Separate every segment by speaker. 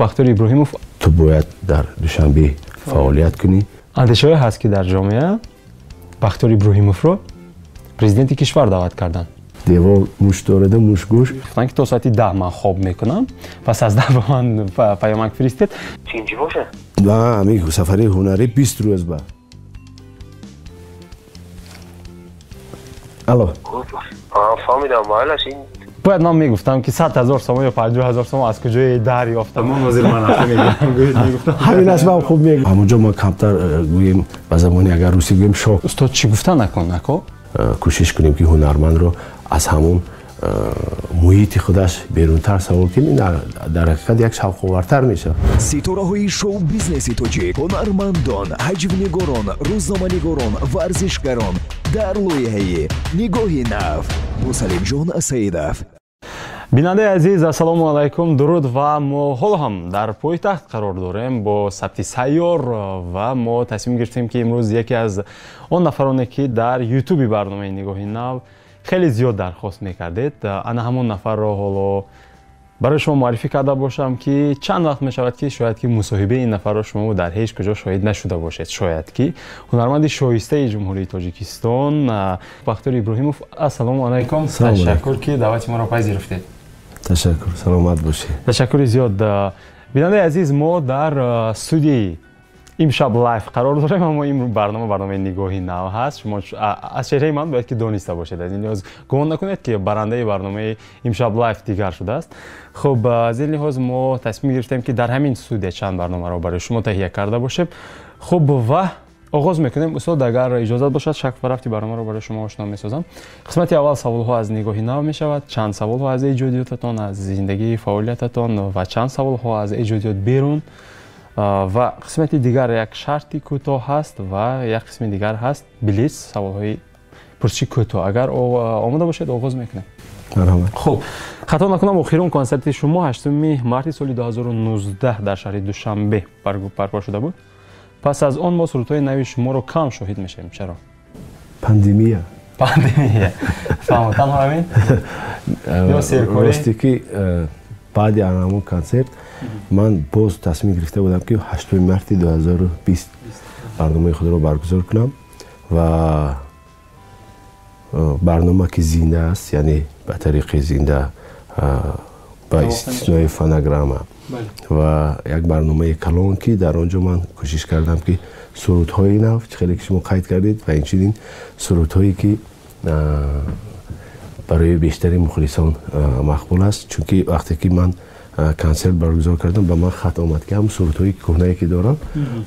Speaker 1: Бахтиёр Иброҳимов.
Speaker 2: Ту бояд дар Душанбе фаъолият кунӣ.
Speaker 1: Андешаҳое ҳаст, ки дар ҷомеа Бахтиёр Иброҳимовро президенти кишвар даъват карданд.
Speaker 2: Девор муш дорада, мушгӯш.
Speaker 1: Гуфтанд, ки то соати 10 ман хоб мекунам, пас аз 10 ба ман паёмак фиристед.
Speaker 3: Тинҷӣ бошад?
Speaker 2: На, ҳамин сафари ҳунарӣ 20 рӯз ба. Алло.
Speaker 3: Фаҳмидам, майлаш ин.
Speaker 1: Бояд ман мегуфтам, ки 100 ҳазор сомон ё 50 ҳазор сомон аз куҷое дар ёфтам. Ман ҳозир ман рафта мегӯям.
Speaker 2: Ҳамин аст, ман хуб мегӯям. Ҳамонҷо мо камтар гӯем, ба забони агар русӣ гӯем, шок.
Speaker 1: Устод, чӣ гуфта накун, нако?
Speaker 2: Кӯшиш кунем, ки ҳунармандро аз ҳамон муҳити худаш берунтар савол кунем, дар ҳақиқат як шавқовартар мешавад.
Speaker 4: Ситораҳои шоу-бизнеси тоҷик, ҳунармандон, ҳаҷвнигорон, рӯзноманигорон, варзишгарон дар лоиҳаи «Нигоҳи нав» бо Салимҷон Саидов.
Speaker 1: Бинандаи азиз, ассалому алайкум, дуруд. Ва мо ҳоло ҳам дар пойтахт қарор дорем бо сабти сайёр ва мо тасмим гирифтем, ки имрӯз яке аз он нафароне, ки дар ютуби барномаи «Нигоҳи нав» хеле зиёд дархост мекардед, ана ҳамон нафарро ҳоло барои шумо муаррифӣ карда бошам, ки чанд вақт мешавад, ки шояд ки мусоҳибаи ин нафарро шумо дар ҳеҷ куҷо шоҳид нашуда бошед. Шояд ки ҳунарманди шоистаи Ҷумҳурии Тоҷикистон Бахтиёр Иброҳимов. Ассалому алайкум, ташаккур, ки даъвати моро пазируфтед.
Speaker 2: Ташаккур, саломат бошед.
Speaker 1: Ташаккури зиёд. Бинандаи азиз, мо дар студияи «Имшаб лайф» қарор дорем, аммо ин барнома барномаи «Нигоҳи нав» ҳаст. Шумо аз чеҳраи ман бояд ки дониста бошед, аз ин лиҳоз гумон накунед, ки барандаи барномаи «Имшаб лайф» дигар шудааст. Хуб, аз ин лиҳоз мо тасмим гирифтем, ки дар ҳамин студия чанд барномаро барои шумо таҳия карда бошем. Хуб, ва оғоз мекунем. Устод, агар иҷозат бошад, шакл ва рафти барномаро барои шумо ошно месозам. Қисмати аввал саволҳо аз «Нигоҳи нав» мешавад, чанд саволҳо аз эҷодиётатон, аз зиндагии фаъолиятатон ва чанд саволҳо аз эҷодиёт берун. Ва қисмати дигар як шарти кӯтоҳ ҳаст ва як қисми дигар ҳаст блиц, саволҳои пурсиши кӯтоҳ. Агар омода бошед, оғоз мекунем. Хуб, хато накунам, охирон консерти шумо 8 марти соли 2019 дар шаҳри Душанбе барпо шуда буд. Пас аз он мо сурудҳои нави шуморо кам шоҳид мешавем. Чаро?
Speaker 2: Пандемия.
Speaker 1: Пандемия. Фаҳмо, танҳо ҳамин ё серкорӣ?
Speaker 2: Росте ки баъди ҳамон консерт ман боз тасмим гирифта будам, ки 8 марти 2020 барномаи худро баргузор кунам ва барнома ки зинда аст, яъне ба тариқи зинда, ба истиснои фонограмма, ва як барномаи калон, ки дар он ҷо ман кӯшиш кардам, ки сурудҳои нав, чӣ хеле ки шумо қайд кардед, ва инчунин сурудҳое, ки барои бештари мухлисон мақбул аст, чунки вақте ки ман консерт баргузор кардам, ба ман хат омад, ки ҳам сурудҳои кӯҳнае, ки дорам,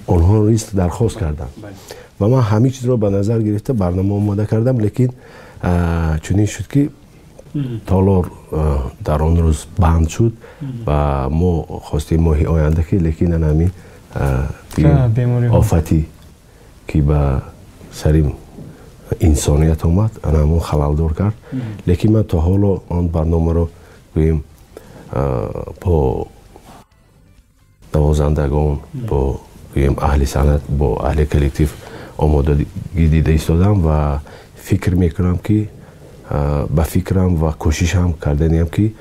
Speaker 2: онҳоро низ дархост кардам ва ман ҳамин чизро ба назар гирифта барнома омода кардам. Лекин чунин шуд, ки толор дар он рӯз банд шуд ва мо хостем моҳи оянда, ки лекин ана ҳамин офатӣ, ки ба сари инсоният омад, ана ҳамон халалдор кард. Лекин ман то ҳоло он барномаро, гӯем, бо навозандагон, бо, гӯем, аҳли санъат, бо аҳли коллектив омодагӣ дида истодам ва фикр мекунам, ки ба фикрам ва кӯшишам карданиам, ки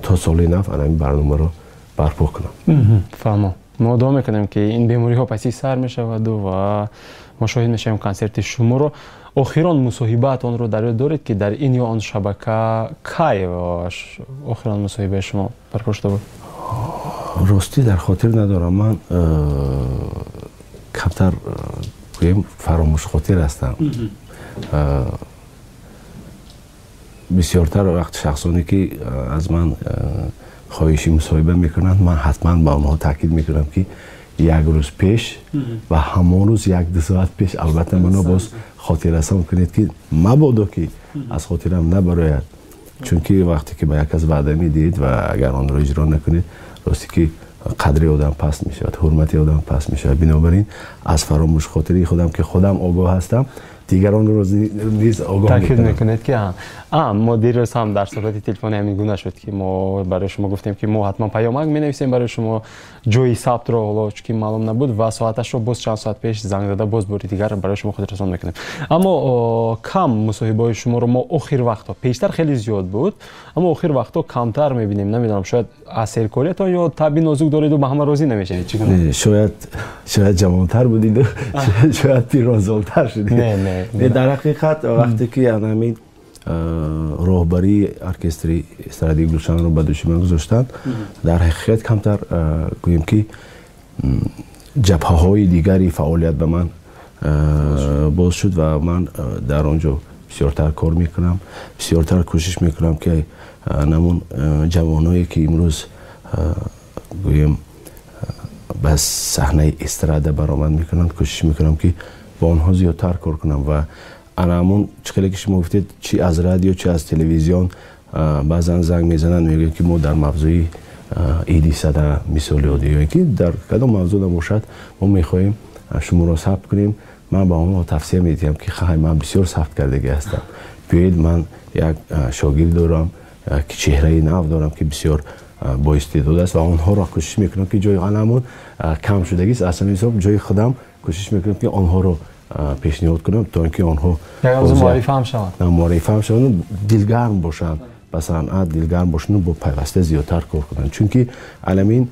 Speaker 2: то соли нав ана ҳамин барномаро барпо кунам.
Speaker 1: Фаҳмо, мо дуо мекунем, ки ин бемориҳо паси сар мешаваду ва мо шоҳид мешавем консерти шуморо. Охирон мусоҳибаатонро дар ёд доред, ки дар ин ё он шабака кай охирон мусоҳибаи шумо барпо шуда буд?
Speaker 2: Ростӣ, дар хотир надорам. Ман камтар, гӯем, фаромӯшхотир ҳастам. Бисёртар вақт шахсоне, ки аз ман хоҳиши мусоҳиба мекунанд, ман ҳатман ба онҳо таъкид мекунам, ки як рӯз пеш ва ҳамон рӯз 1-2 соат пеш албатта мано боз хотиррасон кунед, ки мабодо ки аз хотирам набарояд, чунки вақте ки ба як кас ваъда медиҳед ва агар онро иҷро накунед, росте ки қадри одам паст мешавад, ҳурмати одам паст мешавад. Бинобар ин аз фаромӯшхотирии худам, ки худам огоҳ ҳастам, Дигаронро низ огоҳ
Speaker 1: таъкид мекунед, ки мо дирӯз ҳам дар суҳбати телефонӣ ҳамин гуна шуд, ки мо барои шумо гуфтем, ки мо ҳатман паёмак менависем барои шумо, ҷои сабтро ҳоло чунки маълум набуд ва соаташро боз чанд соат пеш занг зада боз бори дигар барои шумо хотиррасон мекунем. Аммо кам мусоҳибаҳои шуморо мо охир вақтҳо, пештар хеле зиёд буд, аммо охир вақтҳо камтар мебинем. Намедонам, шояд аз серкориятон ё табъи нозук дореду ба ҳама розӣ намешавед, чӣ гуна?
Speaker 2: Шояд ҷавонтар будиду, шояд пирронзолтар шудед.
Speaker 1: Не, не.
Speaker 2: Дар ҳақиқат, вақте ки ҳамин роҳбарии оркестри эстрадии Гулшанро ба дӯши ман гузоштанд, дар ҳақиқат камтар, гӯем ки, ҷабҳаҳои дигари фаъолият ба ман боз шуд ва ман дар он ҷо бисёртар кор мекунам, бисёртар кӯшиш мекунам, ки намун ҷавоное, ки имрӯз, гӯем, ба саҳнаи эстрада баромад мекунанд, кӯшиш мекунам, ки бо онҳо зиёдтар кор кунам. Ва ана ҳамон чӣ хеле ки шумо гуфтед, чӣ аз радио, чӣ аз телевизион баъзан занг мезананд, мегӯянд, ки мо дар мавзӯи иди сада, мисоли оддӣ, ё ки дар кадом мавзӯъ набошад, мо мехоҳем шуморо сабт кунем. Ман ба онҳо тавсия медиҳам, ки хай, ман бисёр сабт кардагӣ ҳастам, биёед, ман як шогирд дорам, ки чеҳраи нав дорам, ки бисёр боистеъдод аст, ва онҳоро кӯшиш мекунам, ки ҷои ҳамон кам шудагист, аз ҳамин ҳисоб ҷои худам кӯшиш мекунам, ки онҳоро пешниҳод кунам, то ин ки онҳо
Speaker 1: муаррифаам шаванд,
Speaker 2: муаррифаам шаванд, дилгарм бошанд ба санъат, дилгарм бошанд, бо пайваста зиёдтар кор кунанд. Чунки аламин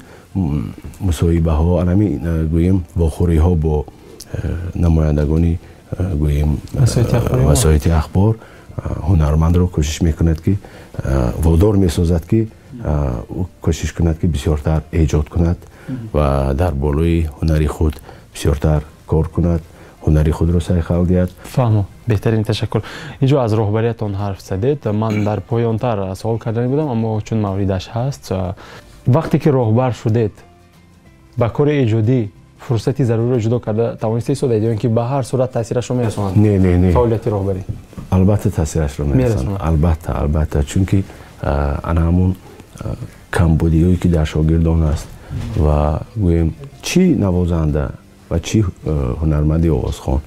Speaker 2: мусоҳибаҳо, аламин, гӯем, вохӯриҳо бо намояндагони, гӯем, васоити ахбор ҳунармандро кӯшиш мекунад, ки водор месозад, ки ӯ кӯшиш кунад, ки бисёртар эҷод кунад ва дар болои ҳунари худ бисёртар кор кунад, ҳунари худро сайқал диҳад.
Speaker 1: Фаҳмо, беҳтарин, ташаккур. Инҷо аз роҳбариятон ҳарф задед. Ман дар поёнтар суол кардани будам, аммо чун мавридаш ҳаст, вақте ки роҳбар шудед, ба кори эҷодӣ фурсати заруриро ҷудо карда тавониста истодаед ё ин ки ба ҳар сурат таъсирашро мерасонад?
Speaker 2: Не, не, не.
Speaker 1: Фаъолияти роҳбарӣ.
Speaker 2: Албатта, таъсирашро мерасонад, албатта, албатта, чунки ана ҳамон камбудиҳое, ки дар шогирдон аст ва, гӯем, чӣ навозанда ва чӣ ҳунарманди овозхон,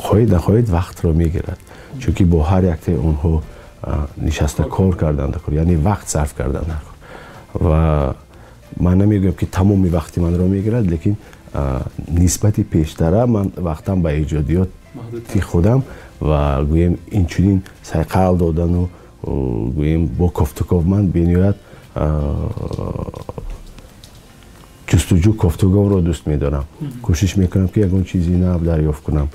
Speaker 2: хоҳед нахоҳед, вақтро мегирад, чунки бо ҳар яктаи онҳо нишаста кор кардан даркор, яъне вақт сарф кардан даркор. Ва ман намегӯям, ки тамоми вақти манро мегирад, лекин нисбати пештара ман вақтам ба эҷодиёти худам ва, гӯем, инчунин сайқал додану, гӯем, бо кофтуков ман бениҳоят ҷустуҷӯ, кофтуговро дӯст медорам, кӯшиш мекунам, ки ягон чизи нав дарёфт кунам,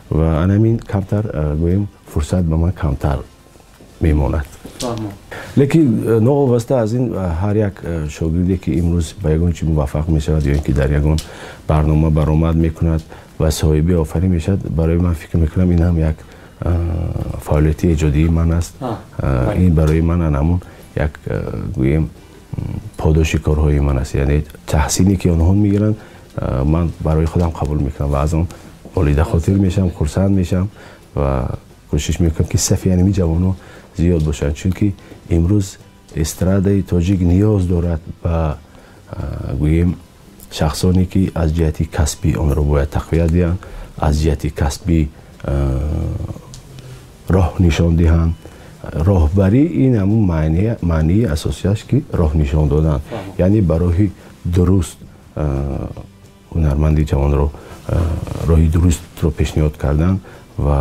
Speaker 2: ва анамин камтар, гӯем, фурсат ба ман камтар мемонад. Лекин новобаста аз ин, ҳар як шогирде, ки имрӯз ба ягон чи муваффақ мешавад ё ин ки дар ягон барнома баромад мекунад ва соҳиби офарин мешавад, барои ман, фикр мекунам, ин ҳам як фаъолияти эҷодии ман аст. Ин барои ман анамун як, гӯем, подоши корҳои ман аст, яъне таҳсине, ки онҳо мегиранд, ман барои худам қабул мекунам ва аз он болида хотир мешавам, хурсанд мешавам ва кӯшиш мекунам, ки сафи анами ҷавонҳо зиёд бошанд, чунки имрӯз эстрадаи тоҷик ниёз дорад ба, гӯем, шахсоне, ки аз ҷиҳати касбӣ онро бояд тақвият диҳанд, аз ҷиҳати касбӣ роҳ нишон диҳанд. Роҳбарӣ ин ҳамун маънии асосиаш, ки роҳ нишон додан, яъне ба роҳи дуруст ҳунарманди ҷавонро, роҳи дурустро пешниҳод кардан, ва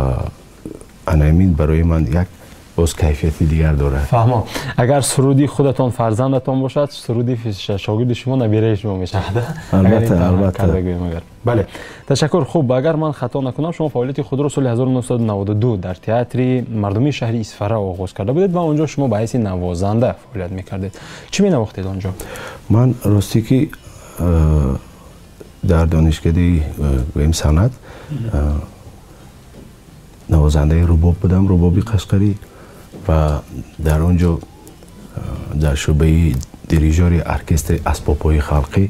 Speaker 2: анамин барои ман як боз кайфияти дигар дорад.
Speaker 1: Фаҳмам, агар суруди худатон фарзандатон бошад, суруди шогирди шумо набираи шумо мешавад.
Speaker 2: Албатта, албатта.
Speaker 1: Бале, ташаккур. Хуб, агар ман хато накунам, шумо фаъолияти худро соли 1992 дар театри мардумии шаҳри Исфара оғоз карда будед ва он ҷо шумо ба ҳайси навозанда фаъолият мекардед. Чӣ менавохтед он ҷо?
Speaker 2: Ман ростӣ ки дар донишкадаи, гӯем, санъат навозандаи рубоб будам, рубоби қашқарӣ, ва дар он ҷо дар шӯъбаи дирижёри оркестри асбобҳои халқӣ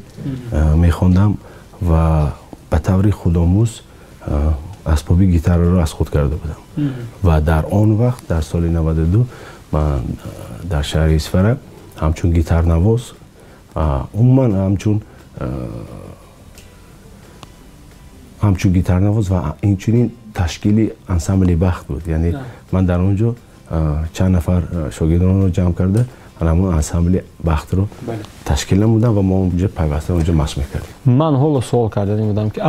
Speaker 2: мехондам ва ба таври худомӯз асбоби гитараро аз худ карда будам. Ва дар он вақт, дар соли 92, ман дар шаҳри Исфара ҳамчун гитарнавоз, умуман ҳамчун гитарнавоз ва инчунин Ташкили ансамбли Бахт буд. Яъне ман дар он ҷо чанд нафар шогирдонро ҷамъ карда, ҳамон ансамбли Бахтро ташкил намудам ва мо онҷо пайваста онҷо машқ мекардем.
Speaker 1: Ман ҳоло суол карда будам, ки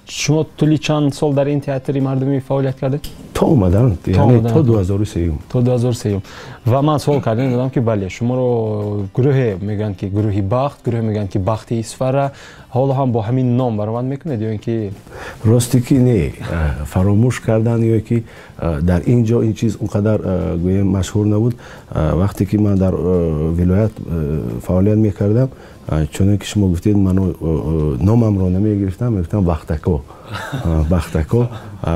Speaker 1: шумо тӯли чанд сол дар ин театри мардумӣ фаъолият кардед?
Speaker 2: То омадан, яъне то 2003.
Speaker 1: То 2003. Ва ман суол карда будам, ки бале, шуморо гурӯҳе мегӯянд, ки гурӯҳи Бахт, гурӯҳе мегӯянд, ки Бахти Исфара, ҳоло ҳам бо ҳамин ном баромад мекунед ё ин ки
Speaker 2: росте ки не, фаромӯш кардан ё ки дар ин ҷо ин чиз он қадар гӯем машҳур набуд. Вақте ки ман дар вилоят фаъолият мекардам, чунон ки шумо гуфтед, ману номамро намегирифтам, мегуфтам Бахтако. Бахтако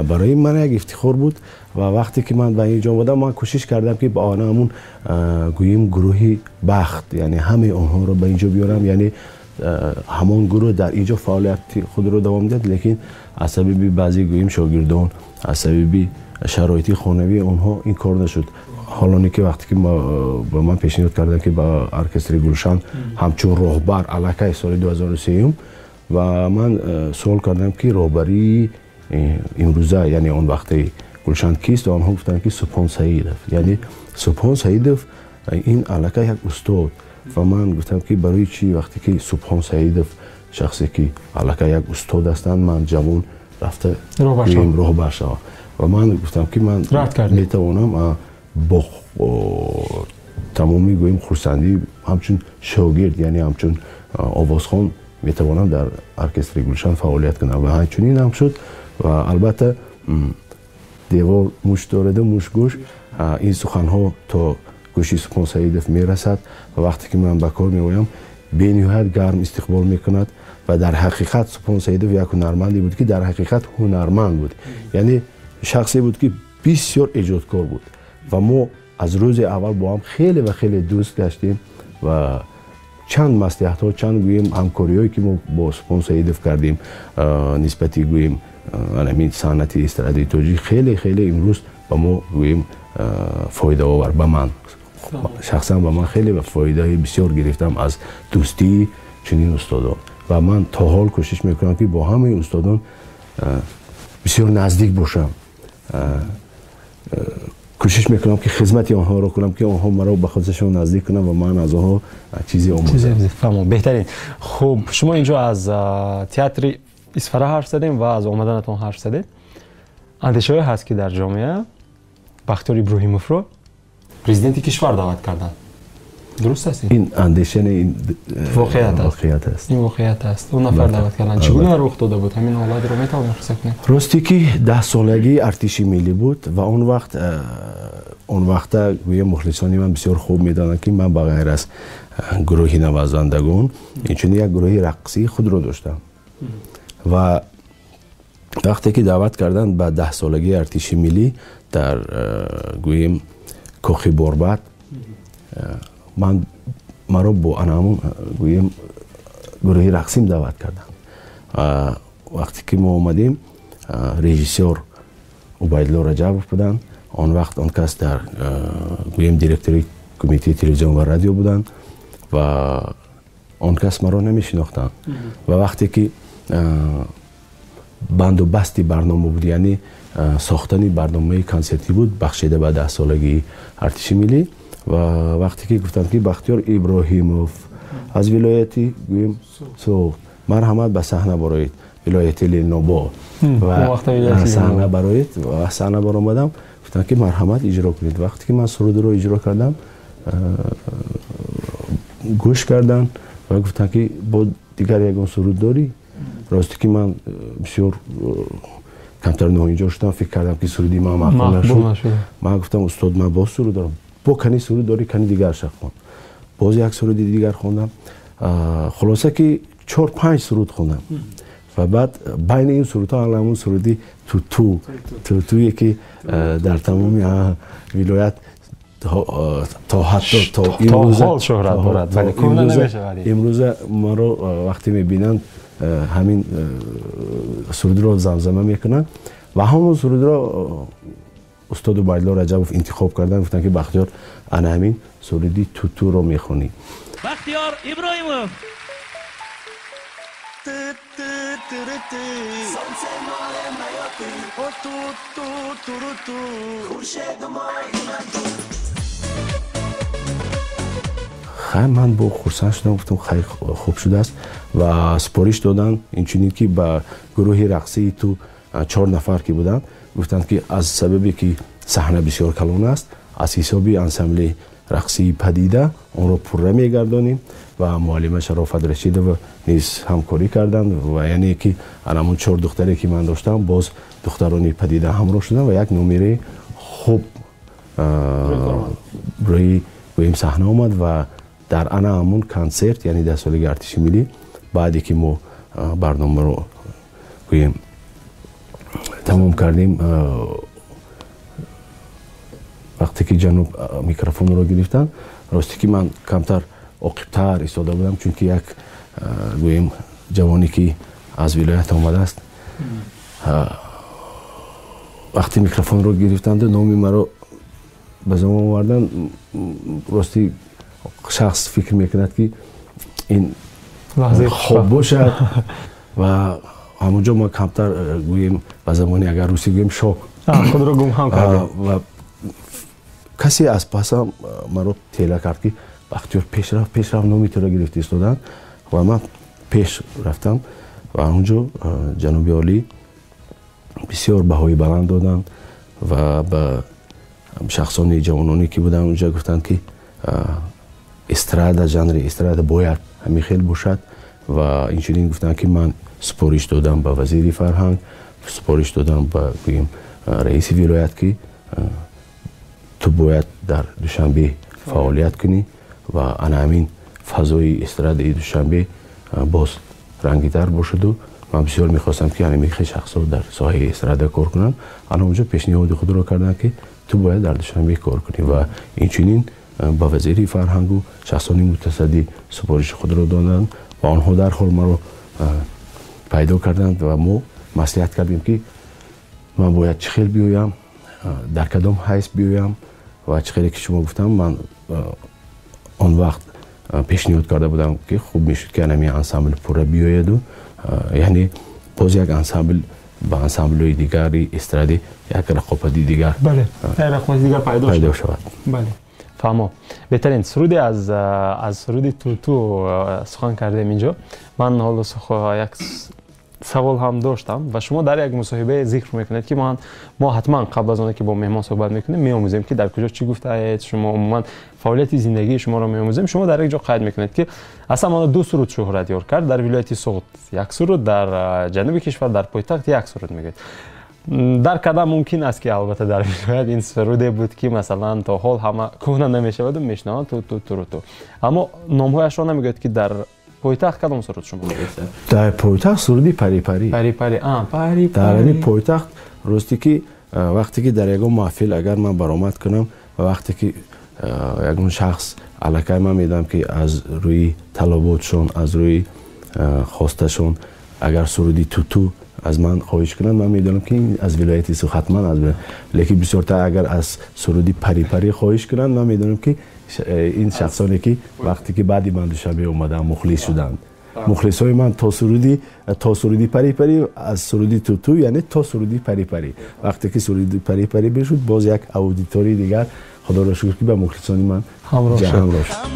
Speaker 2: барои ман як ифтихор буд. Ва вақте ки ман ба ин ҷо омадам, ман кӯшиш кардам, ки ба ҳамон гӯем гурӯҳи Бахт, яъне ҳамаи онҳоро ба ин ҷо биёрам, яъне ҳамон гурӯҳ дар ин ҷо фаъолияти худро давом диҳад, лекин аз сабаби баъзе гӯем шогирдон, аз сабаби шароити хонавии онҳо ин кор нашуд. Ҳолоне ки вақте ки ба ман пешниҳод карданд, ки ба оркестри Гулшан ҳамчун роҳбар аллакай соли 2003, ва ман суол кардам, ки роҳбарии имрӯза, яъне он вақти Гулшан кист, ва онҳо гуфтанд, ки Субҳон Саидов. Яъне Субҳон Саидов ин аллакай як устод. Ва ман гуфтам, ки барои чӣ вақте ки Субҳон Саидов шахсе ки аллакай як устод ҳастанд, ман ҷавон рафта роҳбар шавам. Ва ман гуфтам, ки ман метавонам бо тамоми гӯем хурсандӣ ҳамчун шогирд, яъне ҳамчун овозхон метавонам дар оркестри Гулшан фаъолият кунам. Ва ҳамчунин ҳам шуд. Ва албатта девор муш дораду муш гӯш, ин суханҳо то гӯши Субҳон Саидов мерасад. Ва вақте ки ман ба кор меоям, бениҳоят гарм истиқбол мекунад. Ва дар ҳақиқат Субҳон Саидов як ҳунарманде буд, ки дар ҳақиқат ҳунарманд буд, яъне шахсе буд, ки бисёр эҷодкор буд. Ва мо аз рӯзи аввал бо ҳам хеле ва хеле дӯст гаштем ва чанд маслиҳатҳо, чанд гӯем ҳамкориҳое, ки мо бо Субҳон Саидов кардем нисбати гӯем ҳамин санъати эстрадии тоҷик, хеле хеле имрӯз ба мо гӯем фоидаовар. Ба ман шахсан, ба ман хеле фоидаи бисёр гирифтам аз дӯстии чунин устодон. Ва ман то ҳол кӯшиш мекунам, ки бо ҳамаи устодон бисёр наздик бошам, кӯшиш мекунам, ки хизмати онҳоро кунам, ки онҳо маро ба худашон наздик кунанд ва ман аз онҳо чизе омӯзам.
Speaker 1: Фаҳмам, беҳтарин. Хуб, шумо инҷо аз театри Исфара ҳарф задем ва аз омаданатон ҳарф задед. Андешаҳое ҳаст, ки дар ҷомеа Бахтиёр Иброҳимовро президенти кишвар даъват карданд. Дуруст аст?
Speaker 2: Ин андеша не, ин
Speaker 1: воқеият аст.
Speaker 2: Воқеият аст.
Speaker 1: Ин воқеият аст. Он нафар даъват карданд. Чӣ гуна рух дода буд? Ҳамин ҳолатро метавонем қисса кунем?
Speaker 2: Росте ки 10-солагии артиши миллӣ буд ва он вақт, он вақта гӯя мухлисони ман бисёр хуб медонанд, ки ман ба ғайр аз гурӯҳи навозандагон инчунин як гурӯҳи рақсии худро доштам. Ва вақте ки даъват карданд ба 10-солагии артиши миллӣ дар гӯем кохи Борбад, ман маро бо ана ҳамон гӯем гурӯҳи рақсим даъват карданд. Вақте ки мо омадем, режиссёр Убайдулло Раҷабов буданд. Он вақт он кас дар гӯем директори кумитаи телевизион ва радио буданд ва он кас маро намешинохтанд. Ва вақте ки банду басти барнома буд, яъне сохтани барномаи консертӣ буд, бахшида ба 10-солагии артиши миллӣ, ва вақте ки гуфтанд, ки Бахтиёр Иброҳимов аз вилояти гӯем Суғд, марҳамат, ба саҳна бароед, вилояти Ленинобод, ва саҳна бароед, ва саҳна баромадам, гуфтанд, ки марҳамат, иҷро кунед. Вақте ки ман сурудро иҷро кардам, гӯш карданд ва гуфтанд, ки бо дигар ягон суруд дорӣ? Росте ки ман бисёр камтар ноинҷо шудам, фикр кардам, ки суруди ман маъқул нашуд. Ман гуфтам: «Устод, ман боз суруд дорам». «Бо кани суруд дорӣ, кани дигарша хон». Боз як суруди дигар хондам. Хулоса ки чор панҷ суруд хондам ва баъд байни ин сурудҳо ҳамон суруди «Туту тутуе», ки дар тамоми вилоят то ҳатто то
Speaker 1: шӯҳрат дорад.
Speaker 2: Имрӯза маро вақте мебинанд, ҳамин сурудро замзама мекунанд. Ва ҳамон сурудро устод Убайдулло Раҷабов интихоб карданд, гуфтанд, ки Бахтиёр, ана ҳамин суруди «Тутуро» мехонӣ.
Speaker 5: Бахтиёр Иброҳимов.
Speaker 2: Хай, ман бо хурсанд шудам, гуфтам хай, хуб шудааст ва супориш доданд инчунин ки ба гурӯҳи рақсии ту 4 нафар ки буданд, гуфтанд ки аз сабабе ки саҳна бисёр калон аст, аз ҳисоби ансамбли рақсии Падида онро пурра мегардонем ва муаллима Шарофат Рашидова низ ҳамкорӣ карданд ва яъне ки анамон 4 духтаре ки ман доштам, боз духтарони Падида ҳамроҳ шуданд ва як номери хуб рӯи гӯем саҳна омад ва дар ана ҳамон консерт, яъне дар соли артиши миллӣ, баъде ки мо барномаро гӯем тамом кардем, вақте ки ҷаноб микрофонро гирифтанд, росте ки ман камтар оқибтар истода будам, чунки як гӯем ҷавоне ки аз вилоят омадааст, вақте микрофонро гирифтанду номи маро ба забон оварданд, рости шахс фикр мекунад ки ин хоб бошад ва ҳамонҷо ма камтар гӯем ба забони агар русӣ гӯем шок
Speaker 1: худро гум ҳам кардем
Speaker 2: ва касе аз пасам маро тела кард ки Бахтиёр пешрафт, пешрафт, номи туро гирифта истоданд ва ман пеш рафтам ва онҷо ҷаноби олӣ бисёр баҳои баланд доданд ва ба шахсони ҷавононе ки буданд онҷо гуфтанд ки эстрада, жанри эстрада бояд ҳамин хел бошад ва инчунин гуфтанд ки ман супориш додам ба вазири фарҳанг, супориш додам ба гӯем раиси вилоят ки ту бояд дар Душанбе фаъолият кунӣ ва ана ҳамин фазои эстрадаи Душанбе боз рангитар бошаду ман бисёр мехостам ки ҳамин хел шахсҳо дар соҳаи эстрада кор кунанд. Ана онҷо пешниҳоди худро карданд ки ту бояд дар Душанбе кор кунӣ ва инчунин ба вазири фарҳангу шахсони мутасаддӣ супориши худро доданд ва онҳо дарҳол маро пайдо карданд ва мо маслиҳат кардем ки ман бояд чӣ хел биёям, дар кадом ҳайс биёям ва чӣ хеле ки шумо гуфтам, ман он вақт пешниҳод карда будам ки хуб мешуд ки анами ансамбл пурра биёяду, яъне боз як ансамбл ба ансамблҳои дигари эстрадӣ як рақобати дигар,
Speaker 1: бале, рақобати дигар пайдо
Speaker 2: шавад.
Speaker 1: Бале, фаҳмо. Беҳтарин суруде аз суруди туту сухан кардем инҷо. Ман ҳоло як савол ҳам доштам ва шумо дар як мусоҳиба зикр мекунед ки мо ҳатман қабл аз оне ки бо меҳмон суҳбат мекунем меомӯзем ки дар куҷо чӣ гуфтаед, шумо умуман фаъолияти зиндагии шуморо меомӯзем. Шумо дар як ҷо қайд мекунед ки аслан мана 2 суруд шӯҳрат ёр кард, дар вилояти Суғд як суруд, дар ҷануби кишвар дар пойтахт як суруд мегӯяд. Дар кадам мумкин аст ки албатта дар вилоят ин суруде буд ки масалан то ҳол ҳама кӯҳна намешаваду мешунаванд ту ту туру ту, аммо номҳояшро намегӯяд ки дар пойтахт кадом суруд шумо мегӯед?
Speaker 2: Дар пойтахт суруди пари пари.
Speaker 1: Пари пари, пари пари.
Speaker 2: Дар ҳамин пойтахт росте ки вақте ки дар ягон маҳфил агар ман баромад кунам ва вақте ки ягон шахс аллакай ман медонам ки аз рӯи талаботшон, аз рӯи хосташон агар суруди туту аз ман хоҳиш кунанд, ман медонам ки аз вилояти Суғд ҳатман аз, лекин бисёртар агар аз суруди пари пари хоҳиш кунанд, ман медонам ки ин шахсоне ки вақте ки баъди ман Душанбе омаданд мухлис шуданд. Мухлисҳои ман то суруди пари пари, аз суруди туту, яъне то суруди пари пари. Вақте ки суруди пари пари бишуд, боз як аудиторияи дигар, худоро шукр ки ба мухлисони ман ҳамроҳ шуд.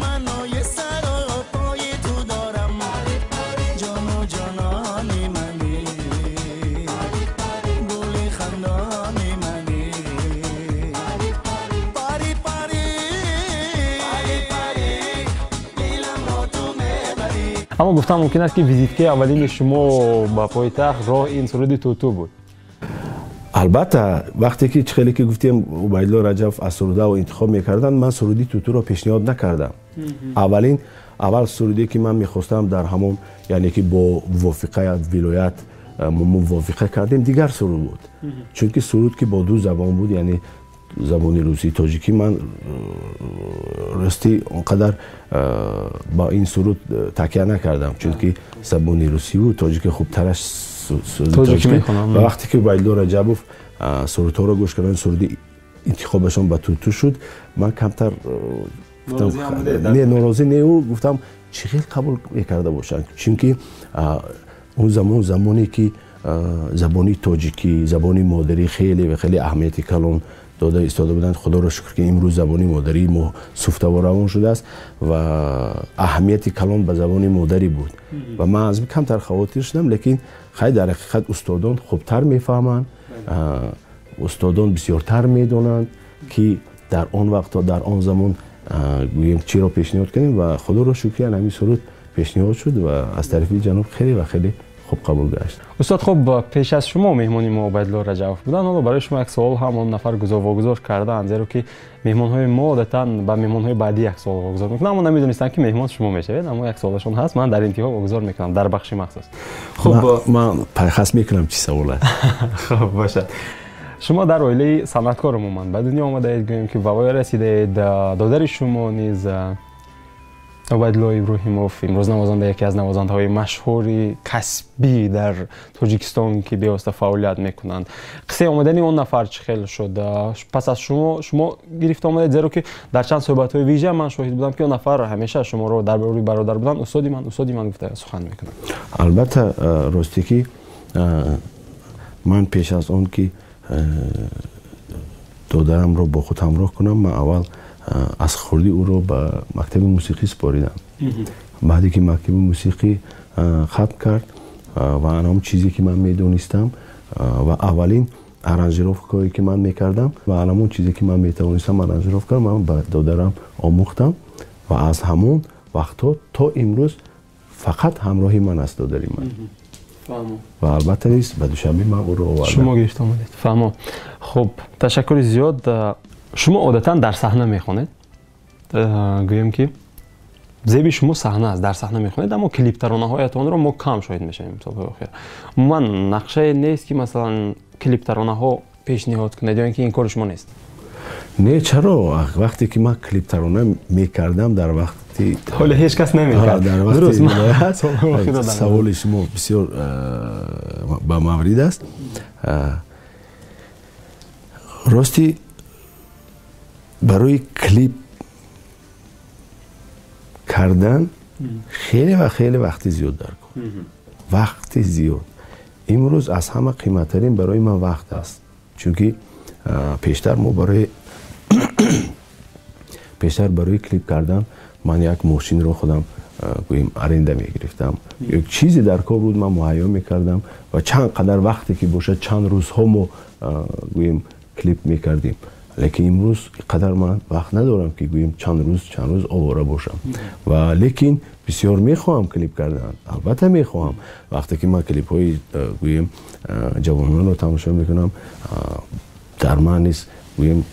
Speaker 1: Аммо гуфтам мумкин аст ки визиткаи аввалини шумо ба пойтахт роҳ ин суруди туту буд.
Speaker 2: Албатта, вақте ки чӣ хеле ки гуфтем Убайдулло Раҷабов аз сурудао интихоб мекарданд, ман суруди тутуро пешниҳод накардам. Аввал суруде ки ман мехостам дар ҳамон, яъне ки бо мувофиқаи вилоят мо мувофиқа кардем, дигар суруд буд. Чунки суруд ки бо 2 забон буд, яъне забони русӣ, тоҷикӣ, ман рости он қадар ба ин суруд такя накардам, чунки забони русиву тоҷикӣ хубтараш тоҷикӣ. Ва вақте ки Убайдулло Раҷабов сурудҳоро гӯш карданд, суруди интихобашон ба туту шуд, ман камтар не норозӣ не, ӯ гуфтам чӣ хел қабул мекарда бошанд, чунки Он замон замоне ки забони тоҷикӣ, забони модарӣ хеле ва хеле аҳамияти калон дода истода буданд. Худоро шукр, ки имрӯз забони модарии мо суфтаву равон шудааст ва аҳамияти калон ба забони модарӣ буд. Ва ман аз камтар хавотир шудам, лекин хай дар ҳақиқат устодон хубтар мефаҳманд, устодон бисёртар медонанд, ки дар он вақт, дар он замон гӯем чиро пешниҳод кунем. Ва худоро шукр, ҳамин суруд пешниҳод шуд ва аз тарафи ҷаноб хеле ва хеле хуб қабул гашт.
Speaker 1: Устод, хуб, пеш аз шумо меҳмони мо Убайдулло Раҷабов буданд. Ҳоло барои шумо як савол ҳам он нафар вогузор кардаанд, зеро ки меҳмонҳои мо одатан ба меҳмонҳои баъдӣ як савол вогузор мекунанд, аммо намедонистанд, ки меҳмон шумо мешавед. Аммо як саволашон ҳаст, ман дар интиҳо вогузор мекунам дар бахши махсус.
Speaker 2: Хуб, ман пайхас мекунам, чӣ савол аст.
Speaker 1: Хуб бошад. Шумо дар оилаи санъаткор умуман ба дунё омадаед, гӯем ки ба воя расидаед. Додари шумо низ, Убайдулло Иброҳимов, имрӯз навозанда, яке аз навозандаҳои машҳури касбӣ дар Тоҷикистон, ки бевосита фаъолият мекунанд. Қиссаи омадани он нафар чӣ хел шуд? Пас аз шумо шумо гирифта омадед, зеро ки дар чанд суҳбатҳои вижа ман шоҳид будам, ки он нафар ҳамеша шуморо дар бораи бародар будан, устоди ман, устоди ман гуфта сухан мекунад.
Speaker 2: Албатта, ростӣ ки ман пеш аз он ки додарамро бо худ ҳамроҳ кунам, ман аввал аз хурдӣ ӯро ба мактаби мусиқӣ супоридам. Баъде ки мактаби мусиқӣ хатм кард ва ҳамон чизе ки ман медонистам ва аввалин аранжировкае ки ман мекардам ва ҳамон чизе ки ман метавонистам аранжировка, ман ба додарам омӯхтам ва аз ҳамон вақтҳо то имрӯз фақат ҳамроҳи ман аст додари ман. Ва албатта низ ба Душанбе ман ӯро овардам.
Speaker 1: Шумо гирифта омадед. Фаҳмо. Хуб, ташаккури зиёд. Шумо одатан дар саҳна мехонед, гӯем ки зеби шумо саҳна аст, дар саҳна мехонед, аммо клиптаронаҳоятонро мо кам шоҳид мешавем солҳои охир. Умуман нақшае нест, ки масалан клиптаронаҳо пешниҳод кунед, ё ин ки ин кори шумо нест?
Speaker 2: Не, чаро? Вақте ки ман клиптарона мекардам дар вақти
Speaker 1: ҳоле ҳеҷ кас намекард.
Speaker 2: Дар вақти саволи шумо бисёр ба маврид аст. Рости, барои клип кардан хеле ва хеле вақти зиёд дар кор, вақти зиёд. Имрӯз аз ҳама қиматтарин барои ман вақт аст, чунки пештар мо барои пештар барои клип кардан ман як мошинро худам гӯем аренда мегирифтам, як чизе дар кор буд, ман муҳайё мекардам ва чанд қадар вақте ки бошад, чанд рӯзҳо мо гӯем клип мекардем. Лекин имрӯз қадар ман вақт надорам, ки гӯем чанд рӯз, чанд рӯз овора бошам. Ва лекин бисёр мехоҳам клип кардан, албатта мехоҳам. Вақте ки ман клипҳои гӯем ҷавононро тамошо мекунам, дар ман низ гӯем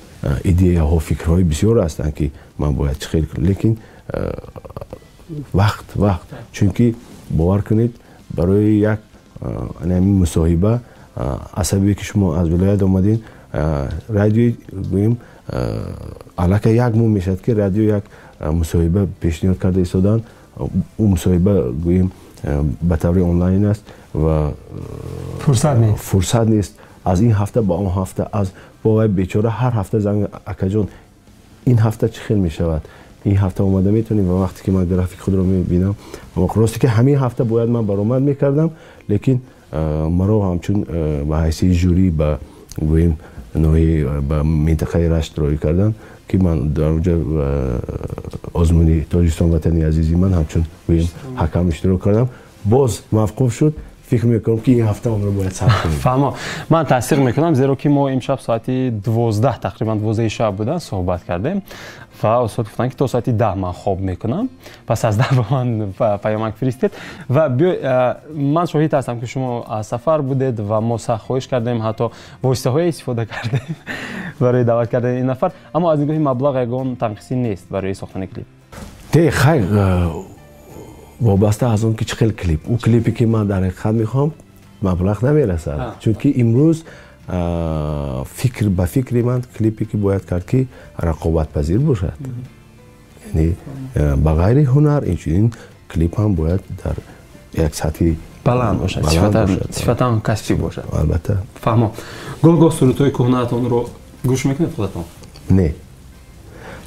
Speaker 2: идеяҳо, фикрҳои бисёр ҳастанд, ки ман бояд чӣ хел кунам, лекин вақт, вақт. Чунки бовар кунед, барои як ҳамин мусоҳиба, асабе ки шумо аз вилоят омадед, радиои гӯем аллакай як моҳ мешавад, ки радио як мусоҳиба пешниҳод карда истоданд. Ӯ мусоҳиба гӯем ба таври онлайн аст ва
Speaker 1: фурсат нест,
Speaker 2: фурсат нест. Аз ин ҳафта ба он ҳафта, аз бовай бечора ҳар ҳафта занг: «Акаҷон, ин ҳафта чӣ хел мешавад, ин ҳафта омада метавонем?» Ва вақте ки ман график худро мебинам, росте ки ҳамин ҳафта бояд ман баромад мекардам, лекин маро ҳамчун ба ҳайси жюри ба гӯем ноҳияи, ба минтақаи Рашт роҳӣ карданд, ки ман дар онҷо озмуни «Тоҷикистон ватани азизи ман» ҳамчун гӯем ҳакам иштирок кардам. Боз мавқуф шуд. Фикр мекунам, ки ин ҳафта онро бояд сабт кунем.
Speaker 1: Фаҳмо, ман тасдиқ мекунам, зеро ки мо имшаб соати 12, тақрибан 12-и шаб буда, суҳбат кардем ва устод гуфтанд, ки то соати 10 ман хоб мекунам, пас аз 10 ба ман паёмак фиристед. Ва ман шоҳид ҳастам, ки шумо аз сафар будед ва мо сахт хоҳиш кардем, ҳатто воситаҳое истифода кардем барои даъват кардани ин нафар. Аммо аз нигоҳи маблағ ягон танқисӣ нест барои сохтани клип?
Speaker 2: Не, хайр, вобаста аз он ки чӣ хел клип. Ӯ клипе ки ман дар ҳақиқат мехоҳам, маблағ намерасад, чунки имрӯз фикр ба фикри ман, клипе ки бояд кард, ки рақобатпазир бошад, яъне ба ғайри ҳунар инчунин клип ҳам бояд дар як сатҳи
Speaker 1: баланд бошад, сифатан касбӣ бошад.
Speaker 2: Албатта.
Speaker 1: Фаҳмо. Гоҳ гоҳ сурудҳои кӯҳнаатонро гӯш мекунед худатон?
Speaker 2: Не,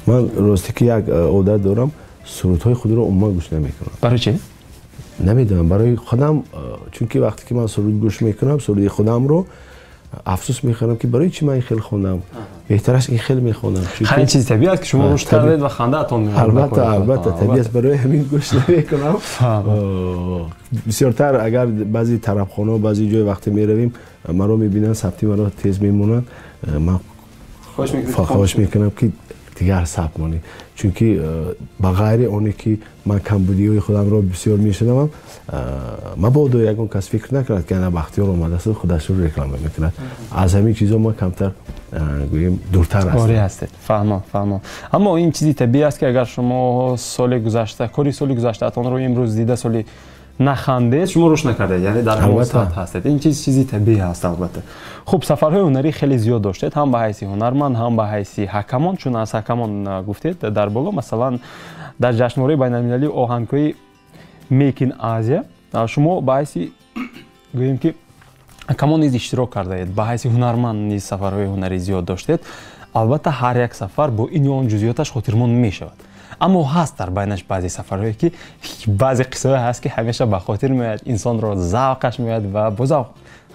Speaker 2: ман росте ки як одат дорам, сурудҳои худро умуман гӯш намекунам.
Speaker 1: Барои чӣ?
Speaker 2: Намедонам, барои худам, чунки вақте ки ман суруд гӯш мекунам, суруди худамро афсӯс мехӯрам, ки барои чӣ ман ин хел хондам, беҳтар аст ин хел мехондам.
Speaker 1: Ин чизи табиӣ аст, ки шумо рушд кардед ва хандаатон меояд.
Speaker 2: Албатта, албатта, табиӣ аст, барои ҳамин гӯш намекунам. Бисёртар агар баъзе тарабхона, баъзе ҷой вақте меравем, маро мебинанд, сабти маро тез мемонанд, ман хоҳиш мекунам, ки дигар сабт монед, чунки ба ғайри оне ки ман камбудиҳои худамро бисёр мешунавам, мабодо ягон кас фикр накунад, ки ана Бахтиёр омадааст, худашро реклама мекунад. Аз ҳамин чизо ман камтар, гӯем, дуртар ҳастам.
Speaker 1: Орӣ ҳастед, фаҳмам, фаҳмам. Аммо ин чизи табиӣ аст, ки агар шумо соли гузашта, кори соли гузаштаатонро имрӯз дида, соли нахандед, шумо рушд накардед, яъне дар ҳамон сатҳ ҳастед. Ин чиз чизи табиӣ аст, албатта. Хуб, сафарҳои ҳунарӣ хеле зиёд доштед, ҳам ба ҳайси ҳунарманд, ҳам ба ҳайси ҳакамон. Чун аз ҳакамон гуфтед дар боло, масалан, дар ҷашнвораи байналмилалии оҳангҳои Make in Asia шумо ба ҳайси, гӯем ки, ҳакамон низ иштирок кардаед, ба ҳайси ҳунарманд низ сафарҳои ҳунарӣ зиёд доштед. Албатта, ҳар як сафар бо ин ё он ҷузъиёташ хотирмон мешавад, аммо ҳаст дар байнаш баъзе сафарҳое, ки баъзе қиссаҳое ҳаст, ки ҳамеша ба хотир меояд, инсонро завқаш меояд ва бо завқ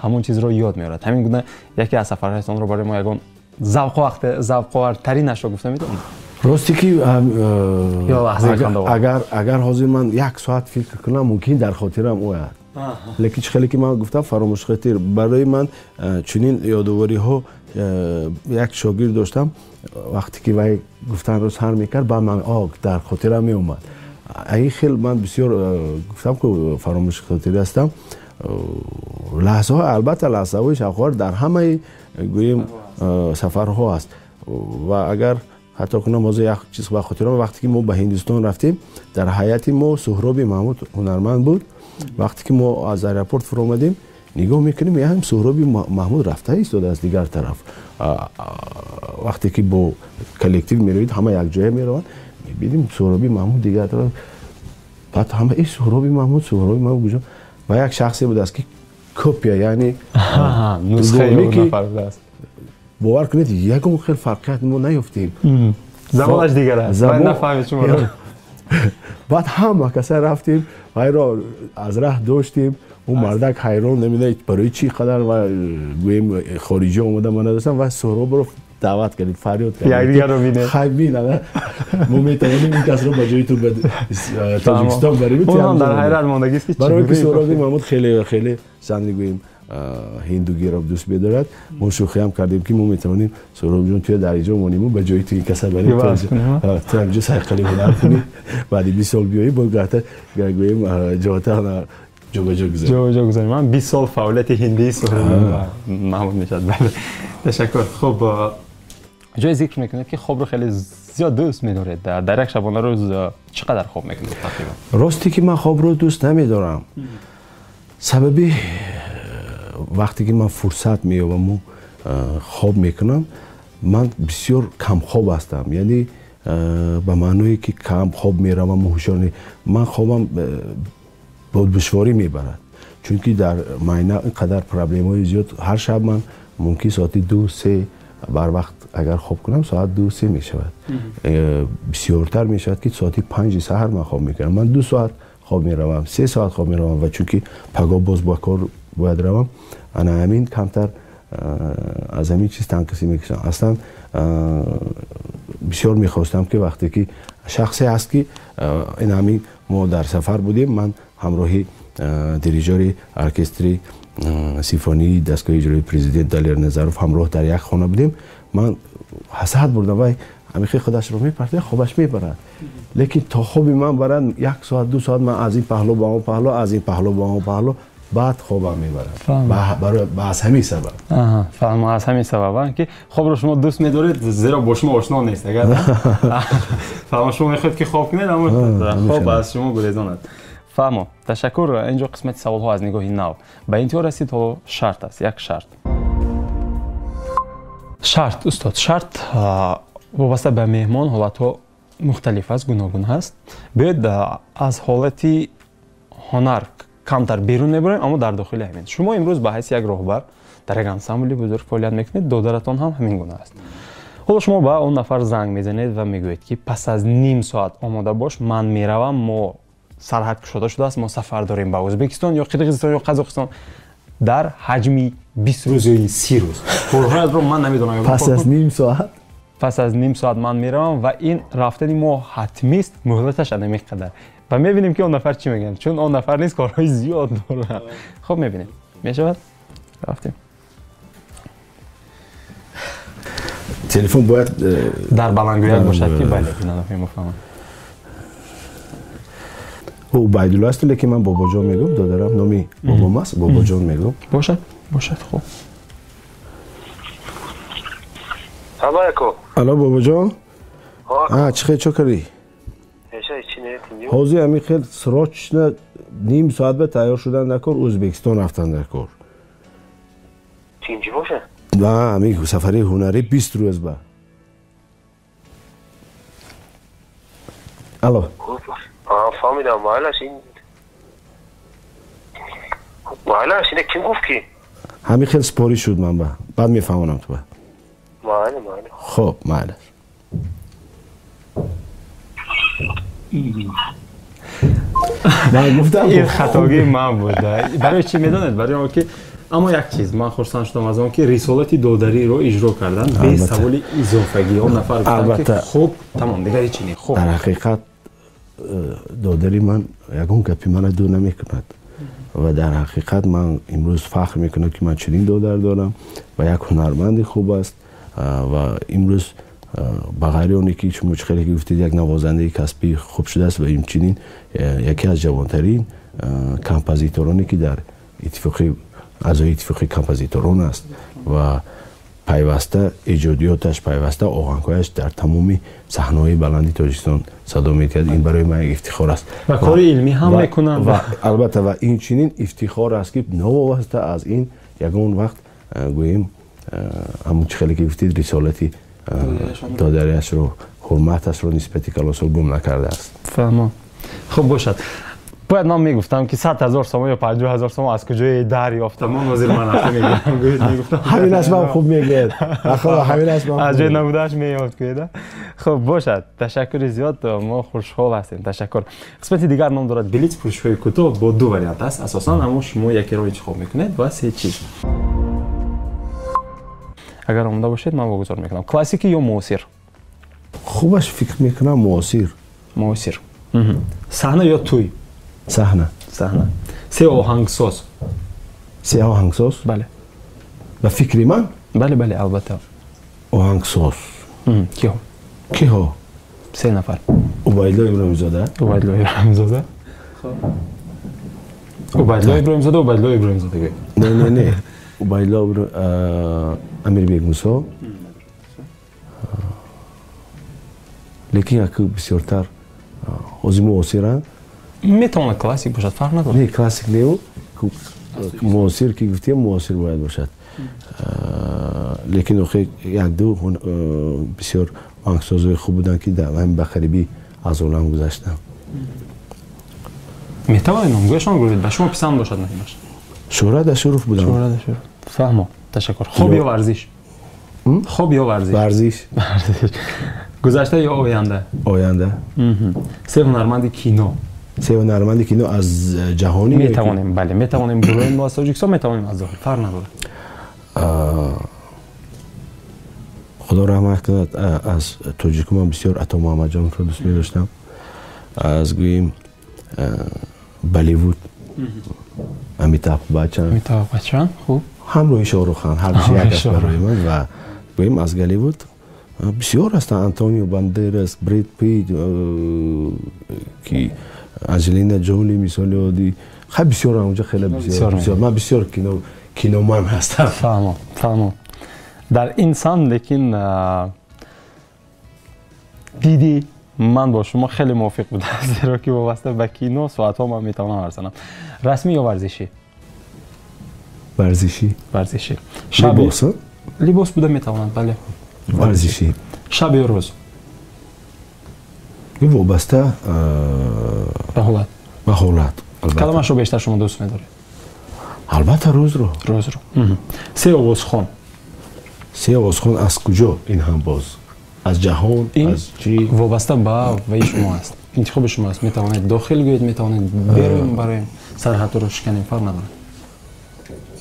Speaker 1: ҳамон чизро ёд меорад. Ҳамин гуна яке аз сафарҳоятонро барои мо ягон завқовартаринашро гуфта метавонед?
Speaker 2: Росте ки агар ҳозир ман як соат фикр кунам, мумкин дар хотирам ояд, лекин чӣ хеле ки ман гуфтам, фаромӯшхотир. Барои ман чунин ёдовориҳо, як шогирд доштам, вақте ки вай гуфтанро сар мекард, баъд ман дар хотирам меомад. Ин хел ман бисёр, гуфтам ку, фаромӯшхотирӣ ҳастам. Лаҳзаҳо, албатта, лаҳзаҳои шавқовар дар ҳамаи, гӯем, сафарҳо аст. Ва агар ҳатто кунам, ҳозир як чиз ба хотирам: вақте ки мо ба Ҳиндустон рафтем, дар ҳайати мо Суҳроби Маҳмуд ҳунарманд буд. Вақте ки мо аз аэропорт фуромадем, нигоҳ мекунем, яҳам Суҳроби Маҳмуд рафта истодааст дигар тараф. Вақте ки бо коллектив меравед, ҳама якҷоя мераванд, мебинем, Суҳроби Маҳмуд дигар тараф. Баъд ҳама: «Э, Суҳроби Маҳмуд, Суҳроби Маҳмуд куҷо?» Ва як шахсе будааст, ки копия, яъне бовар кунед, ягон хел фарқият мо наёфтем.
Speaker 1: Забонаш дигар аст, нафаҳмед шуморо.
Speaker 2: Баъд ҳама каса рафтем, вайро аз раҳ доштем. Ӯ мардак ҳайрон, намедонад барои чӣ қадар ва, гӯем, хориҷӣ омода ман надостам. Ва Суҳробро даъват кардем, фарёд
Speaker 1: кардем:
Speaker 2: «Хай, бин, мо метавонем ин касро ба ҷои ту ба Тоҷикистон барем».
Speaker 1: Дар ҳайрат мондагист ки
Speaker 2: Барои ки Суҳроби Маҳмуд хеле хеле жанри, гӯем, ҳиндугиро дӯст медорад. Мо шӯхиам кардем, ки мо метавонем, Суҳробҷон, туя дар инҷо монему, ба ҷои ту ин каса барем, ту ҳаминҷо сайқали ҳунар кунӣ, баъди 20 сол биёӣ, бо гата, гӯем, ҷота ҷобаҷо гузарем.
Speaker 1: Ҷобаҷо гузарем. Ман 20 сол фаъолияти ҳиндии Суҳроби Маҳмуд мешавад. Бале, ташаккур. Хуб, ҷое зикр мекунед, ки хобро хеле зиёд дӯст медоред. Дар як шабонарӯз чӣ қадар хоб мекунед тақрибан?
Speaker 2: Росте ки ман хобро дӯст намедорам. Сабаби вақте ки ман фурсат меёбаму хоб мекунам, ман бисёр камхоб ҳастам, яъне ба маъное ки кам хоб мераваму ҳушёр. Ман хобам бо душворӣ мебарад, чунки дар майна ин қадар проблемаҳои зиёд. Ҳар шаб ман мумкин соати 2-3 барвақт агар хоб кунам, соат 2-3 мешавад. Бисёртар мешавад, ки соати 5-и саҳар ман хоб мекунам. Ман 2 соат хоб меравам, 3 соат хоб меравам. Ва чунки пагоҳ боз ба кор бояд равам, ана ҳамин камтар аз ҳамин чиз танқисӣ мекушам. Аслан бисёр мехостам, ки вақте ки шахсе ҳаст, ки ин ҳамин мо дар сафар будем, ман ҳамроҳи дирижори оркестри симфонии дастгоҳи иҷроии президент Далер Назаров ҳамроҳ дар як хона будем. Ман ҳасад бурдам: вай ҳамихе худашро мепартояд, хобаш мебарад, лекин то хоби ман барад як соат, 2 соат, ман аз ин паҳло ба он паҳло, аз ин паҳло ба он паҳло, баъд хобам мебарад. Аз ҳамин сабаб.
Speaker 1: Фаҳм, аз ҳамин сабаб, ки хобро шумо дӯст медоред, зеро бо шумо ошно нест. Агар фаҳмо, шумо мехоҳед, ки хоб кунед, аммо хоб аз шумо гурезонад. Фаҳмо, ташаккур. Инҷо қисмати саволҳо аз нигоҳи нав ба интиҳо расид. Ҳоло шарт аст, як шарт. Шарт, устод, шарт вобаста ба меҳмон ҳолатҳо мухталиф аст, гуногун ҳаст. Биёед, аз ҳолати ҳунар камтар берун мебарем, аммо дар дохили ҳамин. Шумо имрӯз ба ҳайси як роҳбар дар як ансамбли бузург фаъолият мекунед, додаратон ҳам ҳамин гуна аст. Ҳоло шумо ба он нафар занг мезанед ва мегӯед, ки пас аз ним соат омода бош, ман меравам, мо Сарҳад кушода шудааст, мо сафар дорем ба Ӯзбекистон ё Қирғизистон ё Қазоқистон дар ҳаҷми 20 рӯз ё 30 рӯз. Корҳоятро ман намедонам.
Speaker 2: Пас аз ним соат?
Speaker 1: Пас аз ним соат ман меравам ва ин рафтани мо ҳатмист, муҳлаташ ана миқадар. Ва мебинем ки он нафар чӣ мегӯяд, чун он нафар низ корҳои зиёд дорад. Хуб мебинем. Мешавад? Рафтем.
Speaker 2: Телефон бояд
Speaker 1: дар баландгӯяк бошад ки бале, бинандагони мо фаҳманд.
Speaker 2: Убайдулло аст, лекин ман Бобоҷон мегӯм, додарам номи бобом аст, Бобоҷон мегӯм.
Speaker 1: Бошад, бошад, хуб.
Speaker 3: Салом алейкум.
Speaker 2: Алло Бобоҷон. Чӣ хел чо кардӣ? Ҳозир ҳамин хел срочно ним соат ба тайёр шудан дар кор, Ӯзбекистон рафтан дар кор.
Speaker 3: Тинҷи боша?
Speaker 2: На, ҳамин сафари ҳунарӣ 20 рӯз ба. Алло.
Speaker 3: Фаҳмидам, майлаш ин майлаш ина ким гуфт ки?
Speaker 2: Ҳамин хел спорӣ шуд ман ба. Баъд мефаҳмонам ту ба.
Speaker 3: Майли, майли.
Speaker 2: Хуб, майлаш. Ман гуфтам
Speaker 1: ин хатогии ман буд. Барои чӣ медонед? Барои он ки аммо як чиз ман хурсанд шудам аз он ки рисолати додариро иҷро кардан бе саволи изофагӣ. Он нафар гуфтанд ки хуб, тамом, дигар ҳеҷ не. Хуб.
Speaker 2: Дар ҳақиқат додари ман ягон гапи мана ду намекунад ва дар ҳақиқат ман имрӯз фахр мекунам ки ман чунин додар дорам ва як ҳунарманди хуб аст ва имрӯз ба ғайри оне ки шумо чӣ хеле ки гуфтед як навозандаи касбии хуб шудааст ва инчунин яке аз ҷавонтарин композитороне ки дар иттифоқи аъзои иттифоқи композиторон аст ва пайваста эҷодиёташ, пайваста оҳангҳояш дар тамоми саҳнаҳои баланди Тоҷикистон садо медиҳад. Ин барои ман як ифтихор аст.
Speaker 1: Ва кори илмӣ ҳам мекунанд.
Speaker 2: Ва албатта ва инчунин ифтихор аст ки новобаста аз ин ягон вақт гӯем ҳамон чӣ хеле ки гуфтед рисолати додариашро, ҳурматашро нисбати калонсол гум накардааст.
Speaker 1: Фаҳмам. Хуб бошад. Бояд ман мегуфтам ки 100 000 сомон ё 50 000 сомон аз куҷое дарёфтам. Ман ҳозир ман рафта мегӯям.
Speaker 2: Ҳамин аст ман хуб мегӯяд. Ҳамин аст ман.
Speaker 1: Аз ҷои набудааш меёфт гӯяд. Хуб бошад. Ташаккури зиёд, мо хушҳол ҳастем. Ташаккур. Қисмати дигар ном дорад блиц, пӯшишҳои кӯтоҳ бо ду вариант аст. Асосан аммо шумо якеро интихоб мекунед ва се чиз. Агар омода бошед ман вогузор мекунам. Классикӣ ё муосир?
Speaker 2: Хубаш фикр мекунам муосир.
Speaker 1: Муосир. Саҳна ё тӯй?
Speaker 2: Саҳна.
Speaker 1: Саҳна. Се оҳангсоз.
Speaker 2: Се оҳангсоз?
Speaker 1: Бале.
Speaker 2: Ба фикри ман?
Speaker 1: Бале, бале, албатта.
Speaker 2: Оҳангсоз.
Speaker 1: Киҳо?
Speaker 2: Киҳо?
Speaker 1: Се нафар.
Speaker 2: Убайдулло Иброҳимзода.
Speaker 1: Убайдулло Иброҳимзода. Хуб. Убайдулло Иброҳимзода, Убайдулло Иброҳимзода гӯй.
Speaker 2: Не, не, не. Убайдулло Амирбек Мусо. Лекин як бисёртар ҳозир муосиранд.
Speaker 1: Метавонад классик бошад, фарқ надорад.
Speaker 2: Не, классик не, муосир ки гуфтем муосир бояд бошад. Лекин охир як-ду бисёр оҳангсозои хуб буданд ки дар ҳамин ба қарибӣ аз олам гузаштанд.
Speaker 1: Метавонед номгӯяшон гӯед, ба шумо писанд бошад наимаш?
Speaker 2: Шӯҳрат Ашуров будам.
Speaker 1: Шӯҳрат Ашуров. Фаҳмо. Ташаккур. Хоб ё варзиш? Хоб ё варзиш?
Speaker 2: Варзиш.
Speaker 1: Варзиш. Гузашта ё оянда?
Speaker 2: Оянда.
Speaker 1: Се ҳунарманди кино.
Speaker 2: Се ҳунарманди кино аз ҷаҳонӣ?
Speaker 1: Метавонем, бале, метавонем гурӯҳи мо аз Тоҷикистон, метавонем аз дохил, фарқ надорад.
Speaker 2: Худо раҳмат кунад, аз тоҷику ман бисёр Ато Муҳаммадҷоновро дӯст медоштам. Аз гӯем Болливуд Амитаб Баччан.
Speaker 1: Амитаб Баччан, хуб.
Speaker 2: Ҳамроҳи Шоҳрух Хан, ҳар ду як аст барои ман ва гӯем аз Голливуд бисёр ҳастанд. Антонио Бандерас, Бред Питт, ки Анҷелина Ҷоли мисоли оддӣ. Хай бисёр онҷо хеле бисёр. Ман бисёр киноман ҳастам.
Speaker 1: Фаҳмам, фаҳмам. Дар ин самт лекин диди ман бо шумо хеле мувофиқ будам, зеро ки вобаста ба кино соатҳо ман метавонам ҳарф занам. Расмӣ ё варзишӣ?
Speaker 2: Варзишӣ.
Speaker 1: Варзишӣ.
Speaker 2: Либос?
Speaker 1: Либос буда метавонад, бале.
Speaker 2: Варзишӣ.
Speaker 1: Шаб ё рӯз?
Speaker 2: Вобаста
Speaker 1: ба ҳолат.
Speaker 2: Ба ҳолат.
Speaker 1: Кадомашро бештар шумо дӯст медоред?
Speaker 2: Албатта рӯзро.
Speaker 1: Рӯзро. Се овозхон.
Speaker 2: Се овозхон аз куҷо ин ҳам боз? Аз ҷаҳон, аз чӣ?
Speaker 1: Вобаста ба ваи шумо аст. Интихоби шумо аст, метавонед дохил гӯед, метавонед берун бароем, сарҳадро шиканем, фарқ надорад.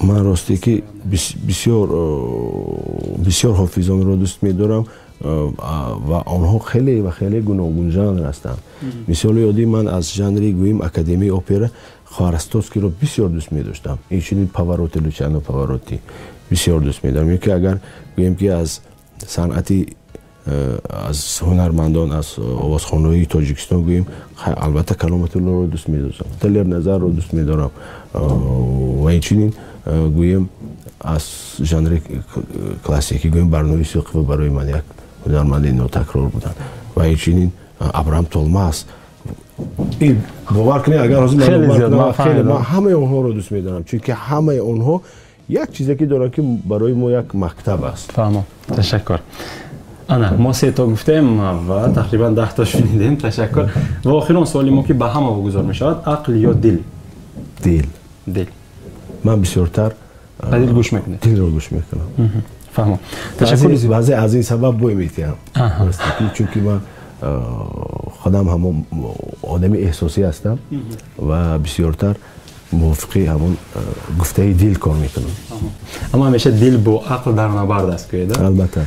Speaker 2: Ман росте ки бисёр бисёр ҳофизонро дӯст медорам ва онҳо хеле ва хеле гуногун жанр ҳастанд. Мисоли оддӣ, ман аз жанри гӯем академияи опера Хварастовскийро бисёр дӯст медоштам, инчунин Павароти, Лучано Павароти бисёр дӯст медорам. Ё ки агар гӯем ки аз санъати аз ҳунармандон, аз овозхонаҳои Тоҷикистон гӯем, албатта Каломатуллоро дӯст медоштам, Далерназарро дӯст медорам ва инчунин гӯем аз жанри классикӣ гӯем Барнои Исоқова барои ман як ҳунарманди нотакрор буданд ва инчунин Абрам Толмас. Бовар кунед, агар ҳозир ман ҳамаи онҳоро дӯст медорам, чунки ҳамаи онҳо як чизе ки доранд, ки барои мо як мактаб аст.
Speaker 1: Фаҳмам, ташаккур. Ана мо сето гуфтем ва тақрибан 10 та шунидем. Ташаккур. Ва охирон суоли мо, ки ба ҳама вогузор мешавад: ақл ё дил?
Speaker 2: Дил.
Speaker 1: Дил.
Speaker 2: Ман бисёртар
Speaker 1: ба дил гӯш мекунед?
Speaker 2: Дилро гӯш мекунам.
Speaker 1: Фаҳмам, ташаккур.
Speaker 2: Баъзе аз ин сабаб бой метиҳам, чунки ман худам ҳамон одами эҳсосӣ ҳастам ва бисёртар мувофиқи ҳамон гуфтаи дил кор мекунам.
Speaker 1: Аммо ҳамеша дил бо ақл дар набард аст, гӯед?
Speaker 2: Албатта.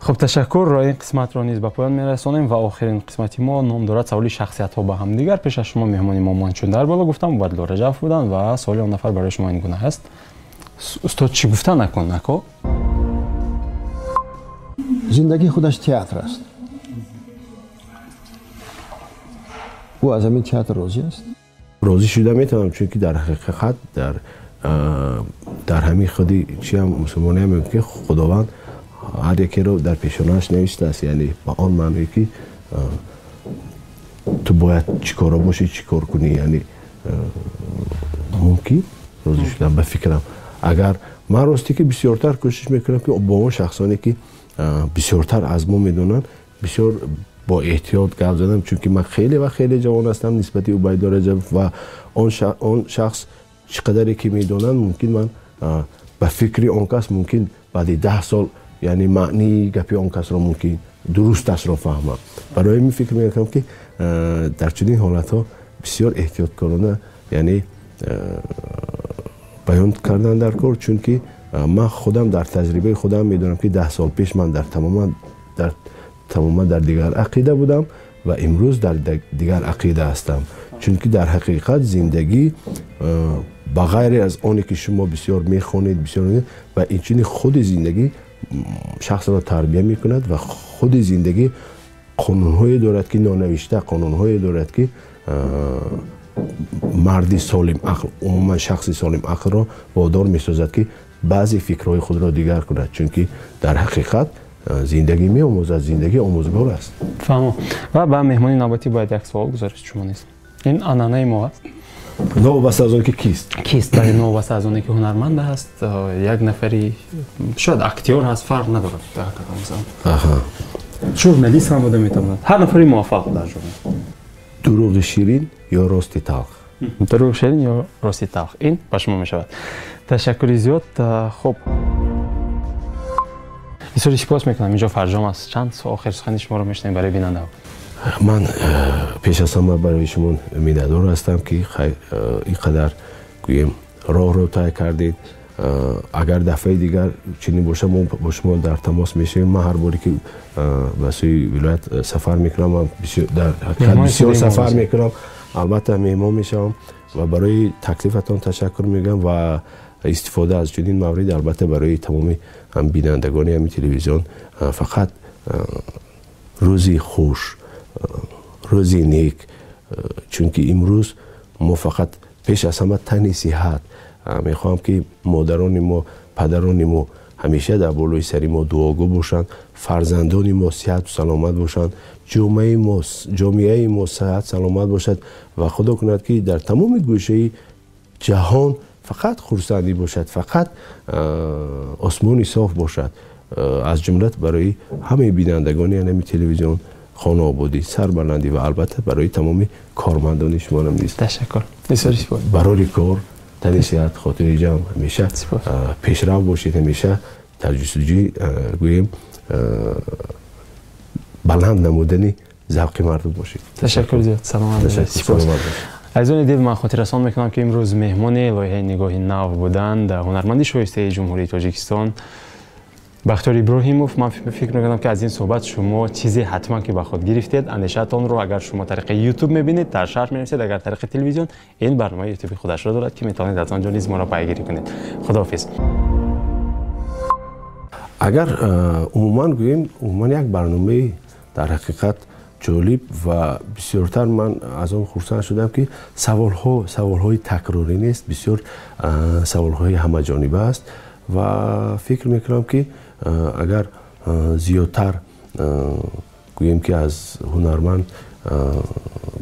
Speaker 1: Хуб, ташаккур. Ин қисматро низ ба поён мерасонем ва охирин қисмати мо ном дорад саволи шахсиятҳо ба ҳамдигар. Пеш аз шумо меҳмони мо, ман чун дар боло гуфтам, Убайдулло Раҷабов буданд ва саволи он нафар барои шумо ин гуна аст. Устод, чӣ гуфта накун, ако?
Speaker 5: Зиндагӣ худаш театр аст. Ӯ аз ҳамин театр розӣ аст?
Speaker 2: Розӣ шуда метавонам, чунки дар ҳақиқат дар ҳамин худи чиам мусулмониам мегӯяд, ки Худованд ҳар якеро дар пешонааш навиштааст, яъне ба он маъное ки ту бояд чӣ коро бошӣ, чӣ кор кунӣ. Яъне мумкин розӣ шудам, ба фикрам. Агар ман росте ки бисёртар кӯшиш мекунам, ки бо он шахсоне ки бисёртар аз мо медонанд, бисёр бо эҳтиёт гап задам, чунки ман хеле ва хеле ҷавон ҳастам нисбати Убайдулло Раҷабов ва он шахс чӣ қадаре ки медонанд, мумкин ман ба фикри он кас мумкин баъди 10 сол, яъне маънии гапи он касро мумкин дурусташро фаҳмам. Барои ҳамин фикр мекунам, ки дар чунин ҳолатҳо бисёр эҳтиёткорона, яъне баён кардан дар кор, чунки ман худам дар таҷрибаи худам медонам, ки 10 сол пеш ман дар тамоман дар дигар ақида будам ва имрӯз дар дигар ақида ҳастам, чунки дар ҳақиқат зиндагӣ ба ғайре аз оне ки шумо бисёр мехонед, бисёр ва инчунин худи зиндагӣ шахсро тарбия мекунад ва худи зиндагӣ қонунҳое дорад, ки нонавишта қонунҳое дорад, ки марди солим ақл, умуман шахси солим ақлро водор месозад, ки баъзе фикрҳои худро дигар кунад, чунки дар ҳақиқат зиндагӣ меомӯзад, зиндагӣ омӯзгор аст.
Speaker 1: Фаҳмо. Ва ба меҳмони навбатӣ бояд як суол гузориш шумо нест, ин анъанаи мо аст.
Speaker 2: Новобаста аз он ки кист?
Speaker 1: Кист, бале, новобаста аз оне ки ҳунарманд аст, як нафари шояд актёр ҳаст, фарқ надорад, журналист ҳам буда метавонад, ҳар нафари муваффақ дар ҷомеа.
Speaker 2: Дурӯғи ширин ё рости талх?
Speaker 1: Дурӯғи ширин ё рости талх, ин ба шумо мешавад. Ташаккури зиёд. Хуб, бисёри сипос мекунам. Инҷо фарҷом аст. Чанд охир сухани шуморо мешунавем барои бинандаҳо.
Speaker 2: Ман пеш аз ҳама барои шумо миннатдор ҳастам, ки ин қадар гӯем роҳро тай кардед. Агар дафъаи дигар чунин боша, мо бо шумо дар тамос мешавем. Ман ҳар боре ки ба сӯи вилоят сафар мекунам, ман дар ҳақиқат бисёр сафар мекунам, албатта меҳмон мешавам ва барои таклифатон ташаккур мегӯям ва истифода аз чунин маврид, албатта, барои тамоми бинандагони ҳамин телевизион фақат рӯзи хуш, рӯзи нек, чунки имрӯз мо фақат пеш аз ҳама тани сиҳат мехоҳам, ки модарони мо, падарони мо ҳамеша дар болои сари мо дуогӯ бошанд, фарзандони мо сиҳату саломат бошанд, ҷомеаи мо сиҳат саломат бошад ва Худо кунад, ки дар тамоми гӯшаи ҷаҳон фақат хурсандӣ бошад, фақат осмони соф бошад. Аз ҷумла барои ҳамаи бинандагони ҳамин телевизион хонаободӣ, сарбаландӣ ва албатта барои тамоми кормандони шумонам низ.
Speaker 1: Ташаккур, бисёри сипос.
Speaker 2: Барори кор, тани сиҳат, хотири ҷамъ, ҳамеша пешрав бошед, ҳамеша дар ҷустуҷӯи гӯем баланд намудани завқи мардум бошед.
Speaker 1: Ташаккур зиёд, саломат бошед. Азизони дил, ман хотиррасон мекунам, ки имрӯз меҳмони лоиҳаи «Нигоҳи нав» буданд ҳунарманди шоистаи Ҷумҳурии Тоҷикистон Бахтиёр Иброҳимов. Ман фикр мекунам, ки аз ин суҳбат шумо чизе ҳатман ки ба худ гирифтед. Андешаатонро агар шумо тариқи Ютуб мебинед, дар шарҳ менависед. Агар тариқи телевизион, ин барномаи Ютуби худашро дорад, ки метавонед аз он ҷо низ моро пайгирӣ кунед. Худоҳофиз.
Speaker 2: Агар умуман гӯем, умуман як барномаи дар ҳақиқат ҷолиб ва бисёртар ман аз он хурсанд шудам, ки саволҳо саволҳои такрорӣ нест, бисёр саволҳои ҳамаҷониба аст ва фикр мекунам, ки агар зиёдтар гӯем, ки аз ҳунарманд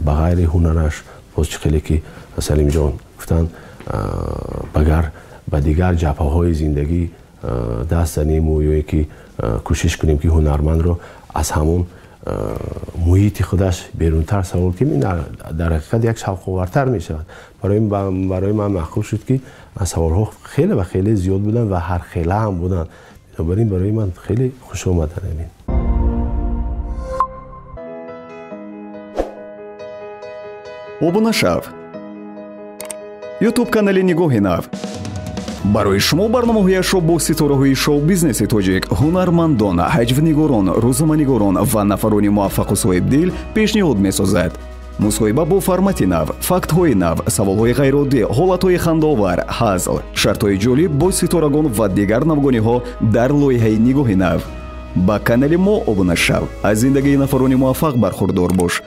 Speaker 2: ба ғайри ҳунараш, боз чӣ хеле ки Салимҷон гуфтанд, багар ба дигар ҷабҳаҳои зиндагӣ даст заниму ё ин ки кӯшиш кунем, ки ҳунармандро аз ҳамон муҳити худаш берунтар савол кунем, ин дар ҳақиқат як шавқовартар мешавад. Барои ман маъқул шуд, ки саволҳо хеле ва хеле зиёд буданд ва ҳархела ҳам буданд. Бинобар ин барои ман хеле хуш омадан ин.
Speaker 4: Обуна шав, Ютуб канали «Нигоҳи нав» барои шумо барномаҳояшро бо ситораҳои шоу-бизнеси тоҷик, ҳунармандон, ҳаҷвнигорон, рӯзноманигорон ва нафарони муваффақу соҳибдил пешниҳод месозад. Мусоҳиба бо формати нав, фактҳои нав, саволҳои ғайриоддӣ, ҳолатҳои хандаовар, ҳазл, шартҳои ҷолиб бо ситорагон ва дигар навгониҳо дар лоиҳаи «Нигоҳи нав». Ба канали мо обуна шав, аз зиндагии нафарони муваффақ бархурдор бош.